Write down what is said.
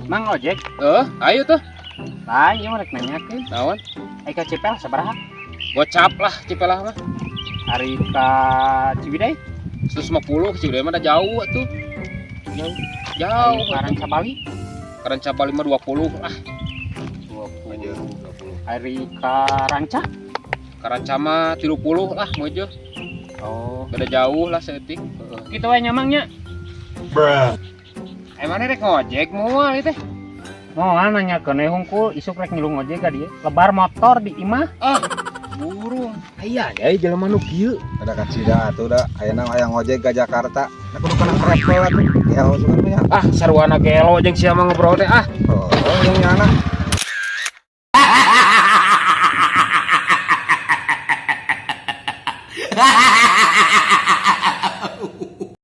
Mang ojek. Eh, ayo tuh. Lah, ieu mah rek nanyakeun. Naon? Ai ka Cipel sabaraha? Gocap lah Cipelah mah. Ari ka Ciwidey? 150 Ciwidey mah da jauh atuh. Jauh. Jauh. Ari ka Rancabali? Ka Rancabali mah 20 lah. 20. Ari ka Ranca? Ka Ranca mah 30 lah mojo. Oh, Beda jauh lah saeutik. Heeh. kitu we nyamangnya. Bruh. Emangnya rek ngojek moal ieu teh? Moal nanyakeun we hungkul, isuk rek ngilu ngojek ka dieu. Lebar motor di imah. Ah, burung. Aya deui jelema nu kieu. Ada kacida atuh da ayeuna hayang ngojek ka Jakarta. Nah, kudu kana travel atuh. Ya sugan mah ya. Ah, sarwana gelo jeung sia mah ngobrol teh ah. Oh, yang nyana.